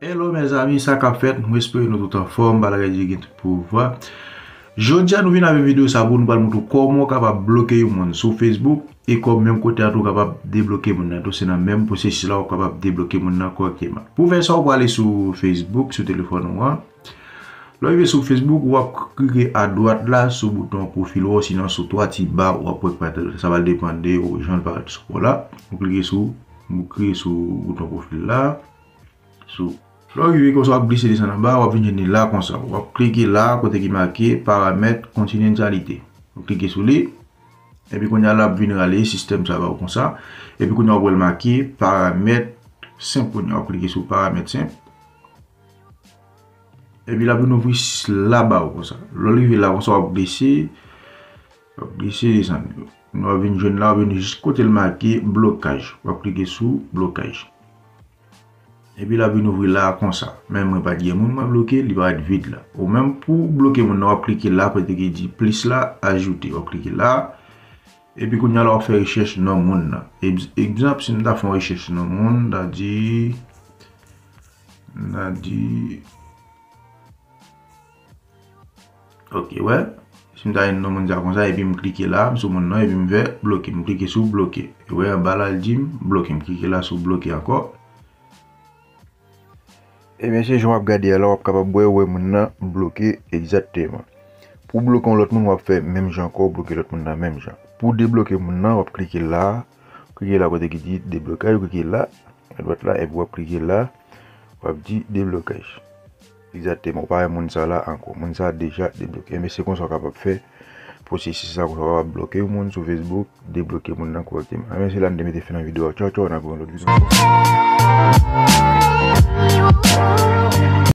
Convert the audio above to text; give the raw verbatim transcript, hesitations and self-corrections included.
Hello mezanmi, sa k ap fèt? Mwen espere nou tout anfòm, bagay yo gen tout pouvwa. Jodi a nou vin avèk videyo sa pou nou pral montre w kòman w kapab bloke yon moun sou Facebook e kòm menm kote a tou w kapab debloke moun nan tou, se nan menm pwosesis la w kapab debloke moun nan kòrèkteman. Pou fè sa, w prale sou Facebook, sou telefòn ou an. Lè w rive sou Facebook, w ap klike adwat la sou bouton pwofil ou, sinon sou twa ti ba, w ap wè k pa sa va depann de ou jan l parèt sou ou la. Ou klike sou, ou klike sou bouton pwofil la. Sou. Lè w rive konsa, w ap glise desann anba, w ap vin jwenn li la konsa. W ap klike la kote ki make paramèt konfidansyalite. W ap klike sou li. Epi kounye a l ap vin rale sistèm sa ba w konsa. Epi kounye a w ap wè l make paramèt senp kounye a. W ap klike sou paramèt senp. Epi l ap vin ouvri la ba w konsa. Lè w rive la konsa, w ap glise, w ap glise desann. Nou ap vin jwenn la, w ap vin jis kote l make blokaj. W ap klike sou blokaj. Epi l ap vin ouvri la konsa. Men mwen pa t gen moun mwen bloke, li parèt vid la. Ou menm pou w bloke moun nan, w ap klike la kote ki di plis la, ajoute. W ap klike la. Epi kounye a la w ap fè rechèch non moun nan. Egz-, egzanp, si m ta fè yon rechèch non moun, m ta di, m ta di, ok, wè. Si m ta jwenn non moun sa konsa, epi m klike la, m sou moun nan, epi m fè bloke. M klike sou bloke. Ou wè anba la, l di m bloke. M klike la sou bloke ankò. Ebyen, se jan w ap gade a la, w ap kapab wè, wè moun nan bloke egzakteman. Pou w bloke yon lòt moun, w ap fè menm jan ankò, w bloke lòt moun nan menm jan. Pou w debloke moun nan, w ap klike la, klike la kote ki di deblokaj, w klike la, adwat la, epi w ap klike la, w ap di deblokaj. Egzakteman, ou pa wè moun sa la ankò. Moun sa deja debloke. Ebyen, se konsa w kapab fè pwosesis sa, konsa w kapab bloke yon moun sou Facebook, debloke moun nan kòrèkteman. Ebyen, se la n te mete fen nan videyo a. Tchaw, tchaw, n ap wè yon lòt videyo ankò.